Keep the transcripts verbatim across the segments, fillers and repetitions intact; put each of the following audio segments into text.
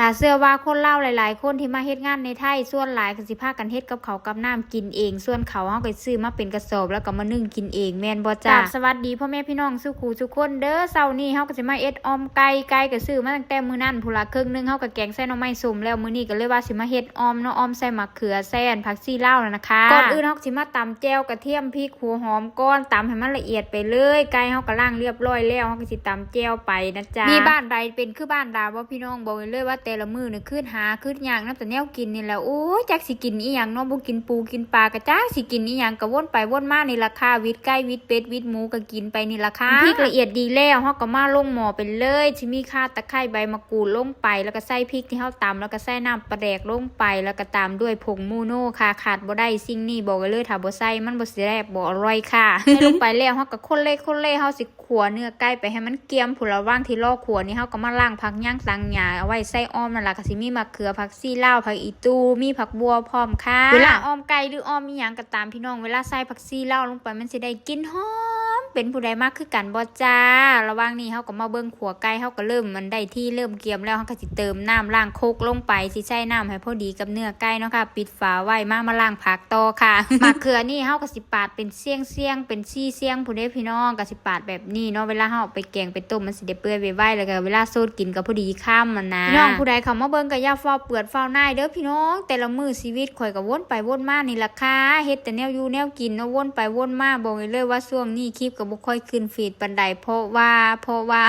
ก็เชื่อว่าคนลาวหลายๆคนที่มาเฮ็ดงานในไทย ส่วนหลายก็สิพากันเฮ็ดกับข้าวกับน้ำกินเอง ส่วนข้าวเฮาก็ซื้อมาเป็นกระสอบแล้วก็มานึ่งกินเอง แม่นบ่จ๊ะ กราบสวัสดีพ่อแม่พี่น้องสู่ผู้สู่คนเด้อ เช้านี้เฮาก็สิมาเฮ็ดอ่อมไก่ ไก่ก็ซื้อมาตั้งแต่มื้อนั้นพู้นล่ะ ครึ่งหนึ่งเฮาก็แกงใส่หน่อไม้ส้มแล้ว มื้อนี้ก็เลยว่าสิมาเฮ็ดอ่อมเนาะ อ่อมใส่หมากเขือ ใส่อันผักชีลาวนั่นนะคะ ก่อนอื่นเฮาก็สิมาตำแจ่วกระเทียม พริก หัวหอมก่อน ตำให้มันละเอียดไปเลย ไก่เฮาก็ล้างเรียบร้อยแล้ว เฮาก็สิตำแจ่วไปนะจ๊ะ มีบ้านใดเป็นคือบ้านดาบ่พี่น้อง บอกเลยว่าแต่ละมื้อนี่คือหาคือยากนำแต่แนวกินนี่แหละ โอ้ย จักสิกินอีหยังเนาะ บ่กินปูกินปลาก็จักสิกินอีหยัง ก็วนไปวนมานี่ล่ะค่ะ วิดไก่วิดเป็ดวิดหมูก็กินไปนี่ล่ะค่ะ พริกละเอียดดีแล้ว เฮาก็มาลงหม้อไปเลย สิมีข่า ตะไคร้ ใบมะกรูดลงไป แล้วก็ใส่พริกที่เฮาตำ แล้วก็ใส่น้ำปลาแดกลงไป แล้วก็ตามด้วยผงโมโนค่ะ ขาดบ่ได้สิ่งนี้ บอกไว้เลย ถ้าบ่ใส่มันบ่แซ่บ บ่อร่อยค่ะ ใส่ลงไปแล้ว เฮาก็คนเลยคนเลย เฮาสิ ขั่วเนื้อไก่ไปให้มันเกรียมพู้นละ ระหว่างที่รอขั่วนี่เฮาก็มาล้างผักหญ้างตางหญ้าเอาไว้ใส่อ่อมนั่นล่ะ ก็สิมีมะเขือ ผักชีลาว ผักอีตู มีผักบัวพร้อมค่ะ เวลาอ่อมไก่หรืออ่อมอีหยังก็ตามพี่น้อง เวลาใส่ผักชีลาวลงไปมันสิได้กลิ่นหอม เป็นผู้ใดมักคือกันบ่จ้า ระหว่างนี้เฮาก็มาเบิ่งขั่วไก่ เฮาก็เริ่มมันได้ที่เริ่มเกรียมแล้ว เฮาก็สิเติมน้ำล้างครกลงไป สิใส่น้ำให้พอดีกับเนื้อไก่เนาะค่ะ ปิดฝาไว้ มา มาล้างผักต่อค่ะ มะเขือนี่เฮาก็สิปาดเป็นเสี้ยงๆ เป็นซี่เสี้ยงพู้นเด้พี่น้อง ก็สิปาดแบบนี้เนาะ เวลาเฮาเอาไปแกงไปต้มมันสิได้เปื่อยไวๆ แล้วก็เวลาสดกินก็พอดีคำหั้นนะ พี่น้องผู้ใดเข้ามาเบิ่งก็อย่าฟ้าวเปือดฟ้าวหน่ายเด้อพี่น้อง แต่ละมื้อชีวิตข่อยก็วนไปวนมานี่ล่ะค่ะ เฮ็ดแต่แนวอยู่แนวกินเนาะ วนไปวนมา บอกได้เลยว่าช่วงนี้คลิปก็บ่ค่อยขึ้นฟีดปานใด เพราะว่า เพราะว่า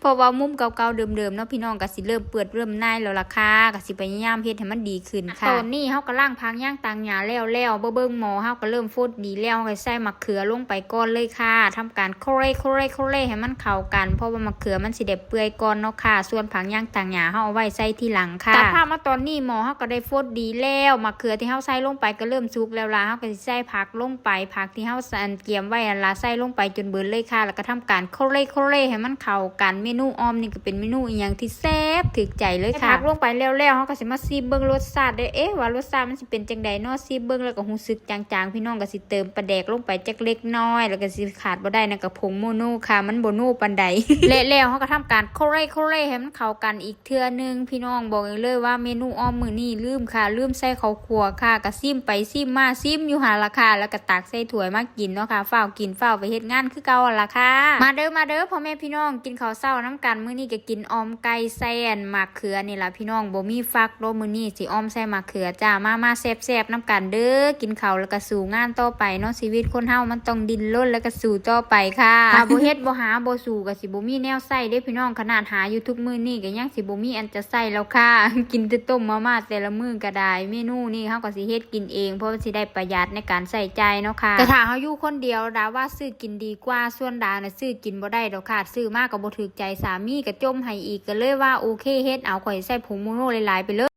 เพราะว่ามุมเก่าๆเดิมๆเนาะพี่น้อง ก็สิเริ่มเปือดเริ่มหน่ายแล้วล่ะค่ะ ก็สิพยายามเฮ็ดให้มันดีขึ้นค่ะ ตอนนี้เฮาก็ล้างผักหญ้างตางหญ้าแล้วแล้ว บ่เบิ่งหม้อเฮาก็เริ่มฟดดีแล้ว เฮาก็ใส่มะเขือลงไปก่อนเลยค่ะ ทำการโคเรโคเรโคเรให้มันเข้ากัน เพราะว่ามะเขือมันสิได้เปื่อยก่อนเนาะค่ะ ส่วนผักหญ้างตางหญ้าเฮาเอาไว้ใส่ทีหลังค่ะ ตัดภาพมาตอนนี้หม้อเฮาก็ได้ฟดดีแล้ว มะเขือที่เฮาใส่ลงไปก็เริ่มสุกแล้วล่ะ เฮาก็สิใส่ผักลงไป ผักที่เฮาสั่นเตรียมไว้นั่นล่ะ ใส่ลงไปจนเบิดเลยค่ะ แล้วก็ทำการโคเรโคเรให้มันเข้ากัน เมนูอ่อมนี่ก็เป็นเมนูอีหยังที่แซ่บถูกใจเลยค่ะ ใส่ผักลงไปแล้วๆ เฮาก็สิมาชิมเบิ่งรสชาติเด้อ เอ๊ะ ว่ารสชาติมันสิเป็นจั่งใดเนาะ ชิมเบิ่งแล้วก็รู้สึกจางๆ พี่น้องก็สิเติมปลาแดกลงไปจักเล็กน้อย แล้วก็สิขาดบ่ได้นั่นก็ผงโมโนค่ะ มันบ่โนปานใด และแล้วเฮาก็ทำการโคเรโคเรให้มันเข้ากันอีกเทื่อหนึ่ง พี่น้องบอกเลยว่าเมนูอ่อมมื้อนี้ลืมค่ะ ลืมใส่ข้าวคั่วค่ะ ก็ชิมไปชิมมา ชิมอยู่หั่นล่ะค่ะ แล้วก็ตักใส่ถ้วยมากินเนาะค่ะ ฟ้าวกินฟ้าวไปเฮ็ดงานคือเก่าหั่นล่ะค่ะ มาเด้อ มาเด้อ พ่อแม่พี่น้อง กินข้าวเช้านำกัน มื้อนี้ก็กินอ่อมไก่ใส่อันหมากเขือนี่ล่ะพี่น้อง บ่มีฟักเนาะ มื้อนี้สิอ่อมใส่หมากเขือจ้า มา มาแซ่บๆนำกันเด้อ กินข้าวแล้วก็สู้งานต่อไปเนาะ ชีวิตคนเฮามันต้องดิ้นรนแล้วก็สู้ต่อไปค่ะ ถ้าบ่เฮ็ดบ่หาบ่สู้ก็สิบ่มีแนวใช้เด้พี่น้อง ขนาดหาอยู่ทุกมื้อนี้ก็ยังสิบ่มีอันจะใช้แล้วค่ะ กินแต่ต้มมาม่าแต่ละมื้อก็ได้ เมนูนี้เฮาก็สิเฮ็ดกินเอง เพราะว่าสิได้ประหยัดในการใช้จ่ายเนาะค่ะ แต่ถ้าเฮาอยู่คนเดียว ดาว่าซื้อกินดีกว่า ส่วนดาน่ะซื้อกินบ่ได้ดอกค่ะ ซื้อมาก็บ่ถูกใจ สามีก็จ่มให้อีก ก็เลยว่าโอเค เฮ็ดเอา ข่อยใส่ผงโมโนหลายๆไปเลย